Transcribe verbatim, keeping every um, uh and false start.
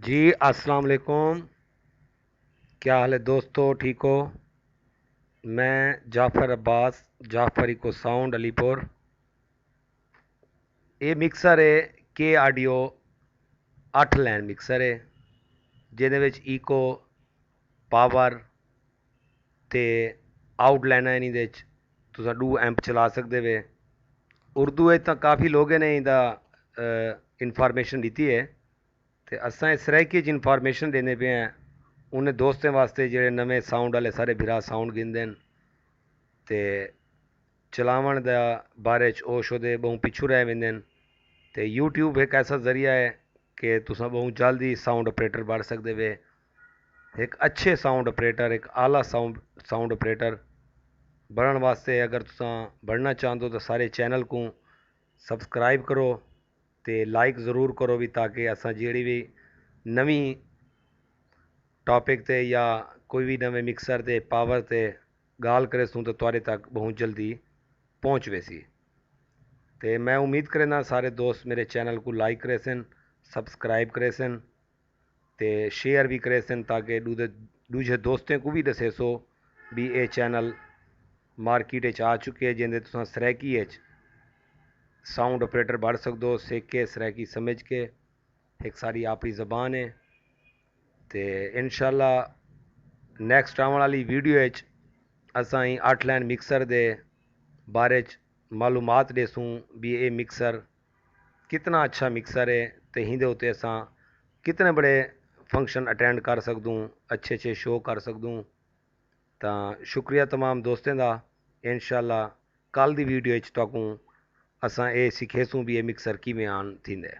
جی السلام علیکم، کیا حال ہے دوستو؟ ٹھیک ہو؟ میں جعفر عباس، جعفر ایکو ساؤنڈ علی پور۔ یہ مکسر ہے کے آڈیو اٹھ لین مکسر ہے، جہدے وچ ایکو، پاور تے آؤٹ لائناں ہن۔ ایندے وچ تساں ݙو ایمپ چلا سڳدے وے۔ اردو وچ تاں کافی لوگیں نے ایندا انفارمیشن ݙتی ہے، تے اساں اے سرائیکی اچ انفارمیشن ݙیندے پئے ہیں انہیں دوستیں واسطے جیڑھے نویں ساؤنڈ والے سارے بھرا ساؤنڈ گھندن تے چلاوݨ دا بارے اچ او شودے ٻہوں پچھوں رہ ویندن۔ تے یوٹیوب ہک ایسا ذریعہ ہے کہ تساں ٻہوں جلد ہی ساؤنڈ آپریٹر بݨ سڳدے وے۔ ہک اچھے ساؤنڈ آپریٹر، ہک اعلیٰ ساؤنڈ ساؤنڈ آپریٹر بݨݨ واسطے اگر تساں بݨنا چاہندو تاں سارے چینل کوں سبسکرائب کرو تے لائک ضرور کرو وی، تاکہ اساں جیڑھی وی نویں ٹاپک تے یا کوئی وی نویں مکسر تے پاور تے ڳالھ کریسوں تاں تہاݙے تک ٻہوں جلدی پہنچ ویسی۔ تے میں امید کرینداں سارے دوست میرے چینل کوں لائک کریسن، سبسکرائب کریسن تے شیئر وی کریسن، تاکہ ݙوجھے ݙوجھے دوستیں کوں وی ݙسیسو بھی اے چینل مارکیٹ اچ آ چکے، جیندے تساں سرائیکی اچ ساؤنڈ آپریٹر بݨ سڳدو، سیکھ کے، سرائیکی سمجھ کے۔ ہک ساݙی آپݨی زبان ہے۔ تے انشاءاللہ نیکسٹ آوݨ والی ویڈیو اچ اساں ایں اٹھ لائن مکسر دے بارے اچ معلومات ݙیسوں بھی اے مکسر کتنا اچھا مکسر ہے تے ایندے اتے اساں کتنے بڑے فنکشن اٹینڈ کر سڳدوں، اچھے اچھے شو کر سڳدوں۔ تاں شکریہ تمام دوستیں دا۔ انشاءاللہ کل دی ویڈیو اچ تہاکوں اساں اے سکھیسوں بھی اے مکسر کیویں آن تھیندے۔